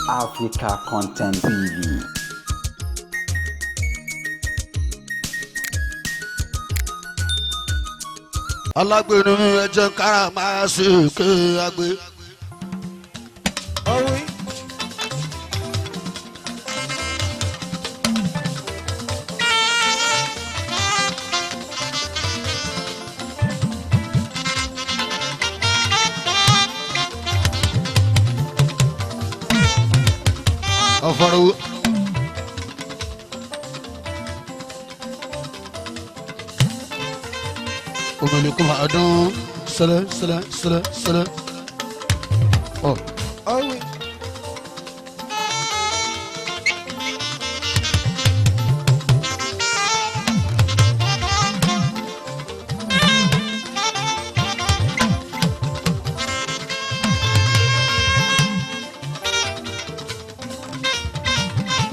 Africa Content TV. Alágbèrè mi, ẹ jẹ́ kára máa ṣe ké agbe. Ọ̀fọ̀rọ̀ omele kó máa dún sẹlẹ sẹlẹ sẹlẹ sẹlẹ. Ọ.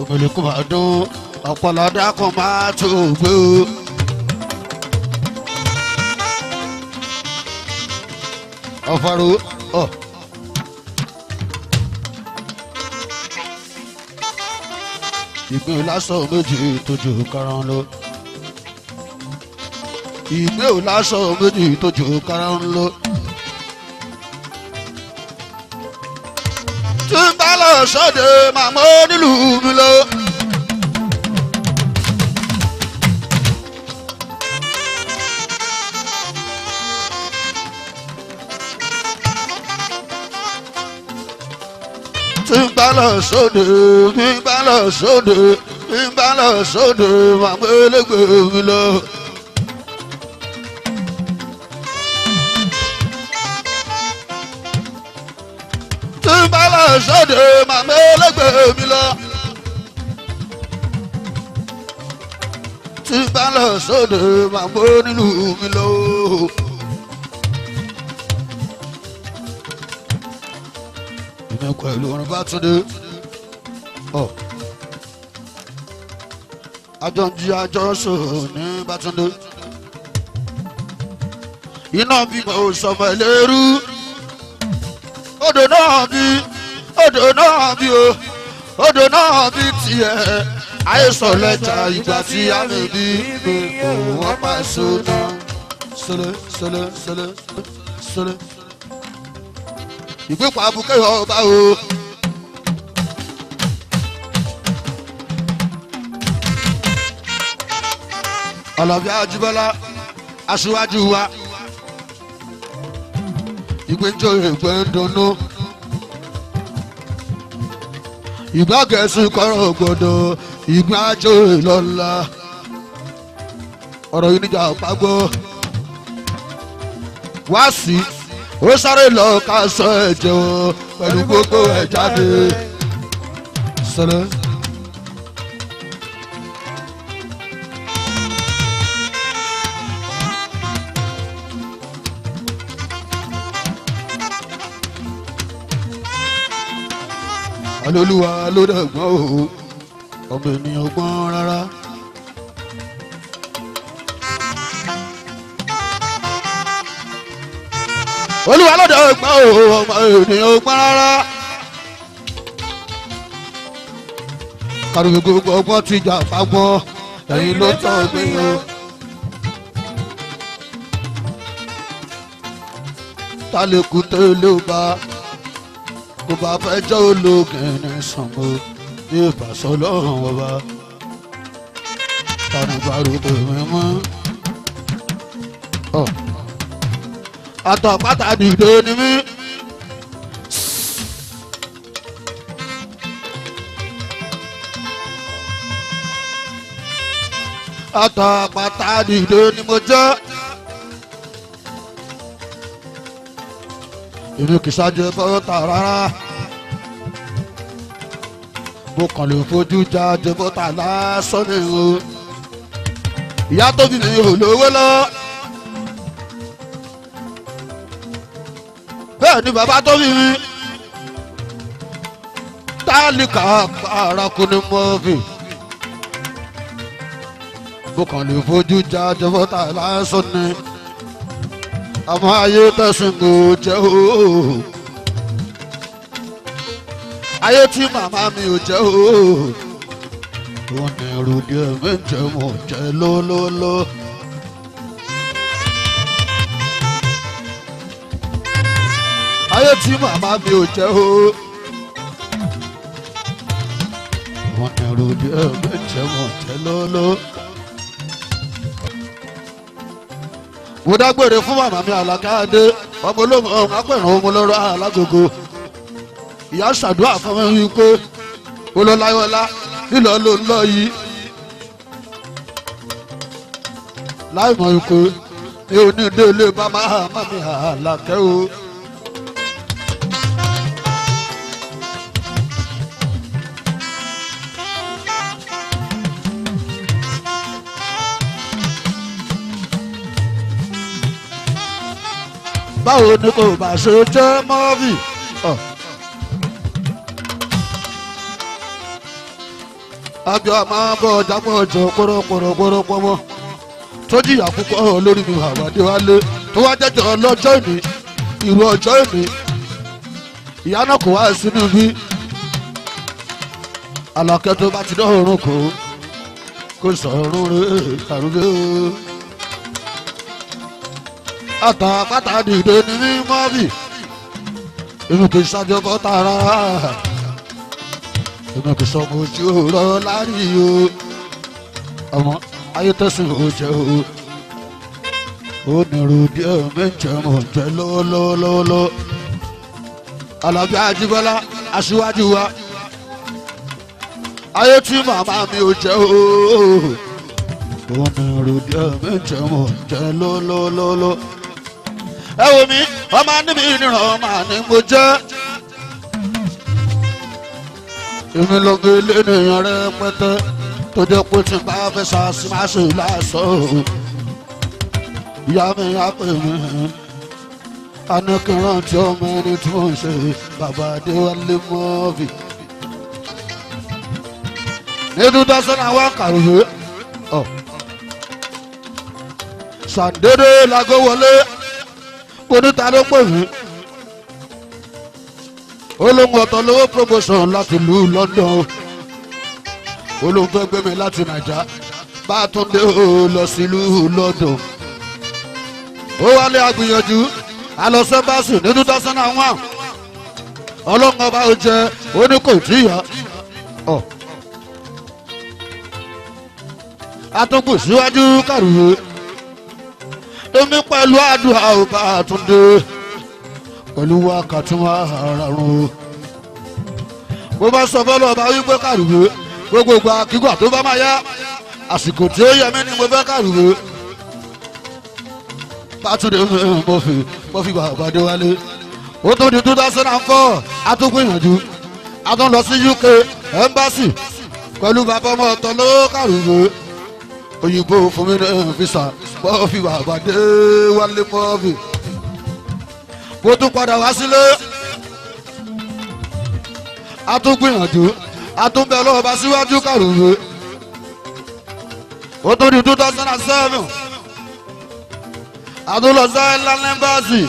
Omele kó máa dún ọpọlọ dákun máa tó gbé o. Ọ̀fọ̀rọ̀ ọ̀. Ìgbín lásán méjì tójú karùn lọ. Ìgbín ò lásán méjì tójú karùn lọ. Tí n bá lọ sóde, màmá onílùú mi lọ. Tí n bá lọ sóde, tí n bá lọ sóde, tí n bá lọ sóde, màmá elégbè mi lọ. Tí n bá lọ sóde, màmá elégbè mi lọ. Tí n bá lọ sóde, màmá onílùú mi lọ. Èmi pẹ̀lú orin bá túnde ọ àjọ ń jí àjọ sùn ní Bátúndé, iná bí mo sọmọ ẹlẹ́rú, odò náà bí, odò náà bí o, odò náà bí tiẹ̀ àìsàn lẹ́jà ìgbà tí a lè bí pé òun máa so náà sọlẹ sọlẹ sọlẹ sọlẹ ìgbépa abúkẹ́ ọba o. Ọlọ́bí Ajíbọ́lá aṣíwájú wa, ìgbẹ́jọ́ ìgbẹ́ ń dunnú, ìgbà gẹ̀ẹ́sì kọ́rọ̀ gbọ́dọ̀ ìgbà àjò ìlọ́la ọ̀rọ̀ yìí níjà pàgbọ́ wá sí ó sáré lọ ká sọ ẹ̀jẹ̀ o pẹ̀lú gbogbo ẹ̀ jáde sọlẹ. Alólùwà ló dẹ̀gbọ́n o, ọmọ ènìyàn gbọ́n rárá. Olúwa ló dẹ̀gbọ́n o, ọmọ ènìyàn gbọ́n rárá. Kàròyìn gbogbo ọgbọ́n ti jà fagbọ́n, ẹ̀yin ló tọ́ gbé o. Tálẹ́kù tó ló bá kò bá fẹ́ jẹ́ ológun ní Ṣàngó ní ìbàṣọ lọ́rùn ọba. Tànàbàrò tèmi mọ́. Àtọ̀pátá dìde ni mí. Àtọ̀pátá dìde ni mo jẹ́. Èmi kì í ṣáájú bọ́tà rárá, mo kàn lè fojú jáde bọ́tà lásán ni o. Ìyá tó bí mi ò lówó lọ, bẹ́ẹ̀ ni bàbá tó bí mi tálíkà paraku ni mọ́fì. Mo kàn lè fojú jáde bọ́tà lásán ni, àmọ́ ayé tẹ̀sán kò jẹ́ o. Ayé tí màmá mi ò jẹ́ ooo. Ó ní ròde mi jẹ́ mo jẹ́ lólóló. Ayé tí màmá mi ò jẹ́ ooo. Ó ní ròde mi jẹ́ mo jẹ́ lóló. Mo dágbére fún màmá mi Àlàkáadé, ọmọ olóògùn ọ̀hún apẹ̀rùn ọmọ olóró alágogo. Ìyá ṣàdúrà fún mi wípé olóláyọlá lílọ ló ń lọ yìí. Láì mọ̀ wípé mi ò ní délé bàbá màmí Àlàkẹ́ o. Báwo ni kò bá ṣe jẹ́ mọ́ọ̀bì? Àbí ọmọ bọ̀ jápọ̀ ọjọ́ kúrọ́kúrọ́kúrọ́pọ́mọ́ tó jìyà púpọ̀ lórí mi àwàdé wálé tó wá jẹ́jọ́ ọlọ́jọ́ ìní ìrù ọjọ́ ìní ìyá náà kò wá sínú bí Àlàkẹ́ tó bá ti dọ́rùn kò sọ̀rùn rẹ̀ kàrúgbé àtàpátá dìde ní mímọ́ bì èmi kì í ṣàjọ bọ́tà rárá èmi kì í sọ mo ojú rọ lárí o ọmọ ayé tẹ̀sán ò jẹ́ o ó nírú díẹ̀ méje mò ń jẹ́ lọ́wọ́lọ́wọ́lọ́wọ́. Àlàbí Ajíbọ́lá aṣíwájú wa ayé tí màmá mi ò jẹ́ o ó nírú díẹ̀ méje mò ń jẹ́ lọ́wọ́lọ́wọ́lọ́wọ́. Ẹ wo mi ọmọ níbi ìnira ọmọ ni mo jẹ́ èmi ló gbé lẹ́nìyàn rẹpẹtẹ tó jẹ́ pé tí bá fẹ́ ṣàṣì má ṣe lásán ìyá mi á pè mí anákìrán tí ọmọ ẹni tí mò ń ṣe bàbá Adéwálé mọ́ọ̀bì. Ní 2001 kàròyé ṣàǹdédé lágó wọlé oníta ló pè mí olóhùn ọ̀tọ̀ lówó promotion láti ìlú London olóhùn fẹ́ gbé mi láti Nàìjà bá a tún dé lọ sí ìlú London ó wálé agbìyànjú alọ́sẹ́bàṣì ní 2001 ọlọ́run ọba ó jẹ ó ní kò tí yá atúnkù síwájú kàrúwé èmi pẹ̀lú àdúrà ò bá a tún dé pẹ̀lú wákàtí márùn-ún. Mo bá sọ fọ́lọ́ ọba wípé kàrúwé gbogbo ìgbà kígbà tó bá máa yá àsìkò tí ó yẹ mí ni mo fẹ́ kàrúwé. Bátúndé mo fi bàbá dé wálé. Ó tún di 2004 atúgbìyànjú a tún lọ sí UK embassy pẹ̀lú bàbá ọmọ ọ̀tọ̀ ló kàrúwé. Òyìnbó fún mi ní fisa mo fi bàbá dé wálé mọ́ọ̀fì. Mo tún padà wá sílé a tún gbìyànjú a tún bẹ lọ́wọ́ bá síwájú kàrúwé. Ó tún di 2007 a tún lọ sí Island embassy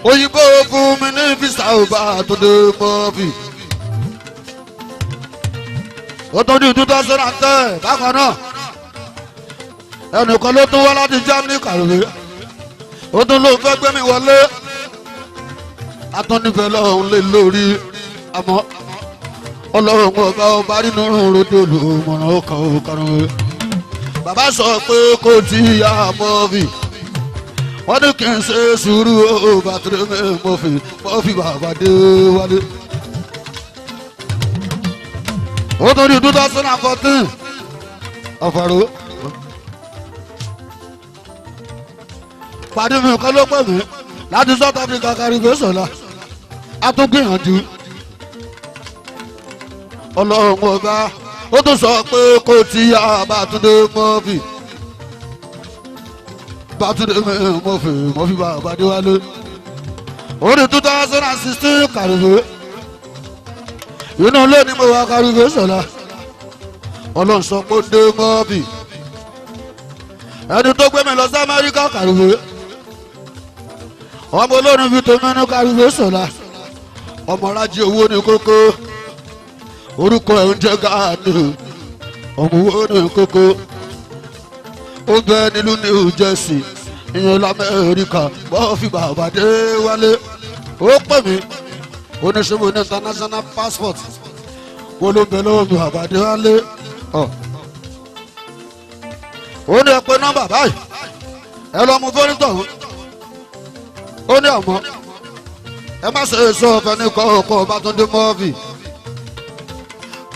òyìnbó fún mi ní fisa ọba àtúndé mọ́ọ̀fì. Ó tún di 2010 bákan náà ẹnìkan ló tún wá láti Germany kàrúwé ó tún lóun fẹ́ gbé mi wọlé atúnifẹ̀ lọ́hùn lé lórí àmọ́ ọlọ́run ọba ọba nínú ròde olùmọ̀ràn ọkàn òkàrùn. Bàbá sọ pé kò tí ì yá mọ́ọ̀fì wọ́n ní kí n ṣe sùúrù ó bàtúrẹ́ mi mọ́ọ̀fì bàbá dé wálé. Ó tún di 2014 ọ̀fọ̀rọ̀ pàdé mi kan ló pè mí láti South Africa kárí fẹsọ̀la a tún gbìyànjú ọlọ́run ọba ó tún sọ pé kò tí yá Bátúndé mọ́fì Bátúndé mọ́fì mọ́fì bàbá déwálé ó ní 2016 kàrúwé inú ilé ni mo wá kárí fẹsọ̀la ọlọ́run sọ pé ó dé mọ́fì ẹni tó gbé mi lọ sí Amẹ́ríkà kàrúwé ọmọ olórin fi tèmi ní kàrúwé sọ̀la ọmọ rájí owó ní kókó Orúkọ ẹ̀ ń jẹ́ Gáàdì, ọmọ owó ní kókó. Ó bẹ nílùú New Jersey, ìyẹn l'Amẹ́ríkà. Bọ́ọ̀ fi bàbá dé wálé. Ó pè mí, oníṣòwò ní international passport. Wọ́n ló bẹ lọ́wọ́ mi, bàbá dé wálé. Ó ní ẹ pé nọ́mbà báyìí, ẹ lọ mú fónítọ̀. Ó ní àmọ́ ẹ má ṣe èso ọ̀fẹ́ ní kọ́ọ̀kọ́ Bátúndé Murphy.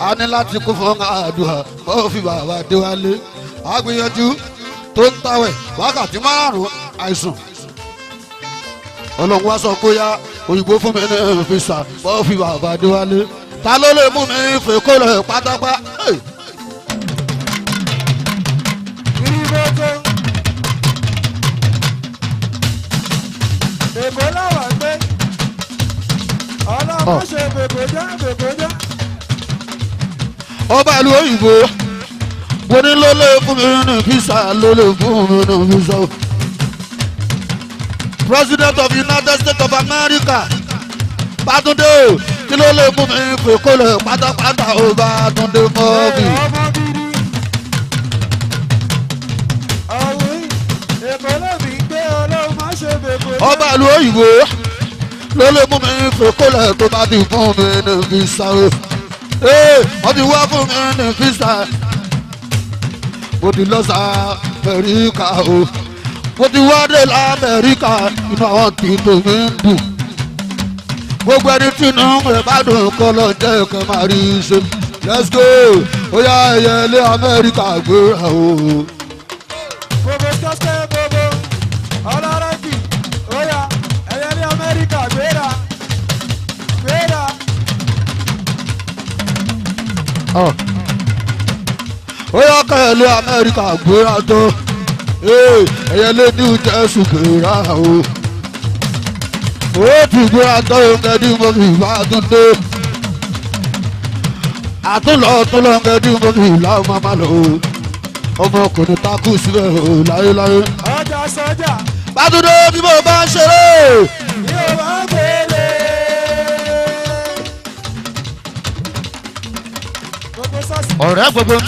A ní láti kún fún àdúrà. Murphy bàbá Déwálé, àgbìyànjú tó ń tàwẹ̀ wákàtí 5 àìsùn. Ọlọ́run wá sọ pé yá òyìnbó fún mi ní fisa. Murphy bàbá Déwálé, ta ló lè mú mi fèkó lẹ̀ pátápá? Èkó láwà gbé, ọlọ́mọ ṣe bèbò jẹ́ bèbò jẹ́. Ọba ìlú òyìnbó mo ní ló lè fún mi ní fisa, ló lè fún mi ní fisa. President of United States of America, Bátúndé, kí ló lè mú mi fèkó lẹ̀ pátápátá ó? Bátúndé Murphy. Ọmọ gidi ọ̀hún, Èkó lèmi gbé, ọlọ́mọ ṣe bèbò jẹ́. Ọba ìlú òyìnbó ló lè mú mi fèkó lẹ̀ tó bá ti fún mi ní fisa o. Wọ́n ti wá fún mi ní fisa. Mo ti lọ sí Amẹ́ríkà o, mo ti wá dé l'Amẹ́ríkà. Inú àwọn tìǹbù mi ń dùn. Gbogbo ẹni tí inú rẹ̀ bá dùn kọ́ lọ jẹ́ kẹ́ máa rí i ṣe. Let's go! Ó yá, ẹyẹ ilé Amẹ́ríkà gbéra o. Gbogbo sọ́sẹ́, gbogbo ọlọ́rẹ́bì, ó yá, ẹ̀yẹ ní Amẹ́ríkà gbéra gbéra. Ó yá, kẹ́yẹ ilé Amẹ́ríkà gbéra tó. Ẹyẹ ilé New Jersey gbéra o. Ó ti gbéra tó ngẹ́dí mo fi bá tún dé. Àtúnlọ̀ túnlọ̀ ngẹ́dí mo fi láwọn máa ma lò ó. Ọmọkùnrin takú síbẹ̀ o láyéláyé. Ọjà sọjà. Bátúndé, bí mo bá ń ṣeré. Yóò wá gbélé. Gbogbo sọ́sì. Ọ̀rẹ́ gbogbo ń tó.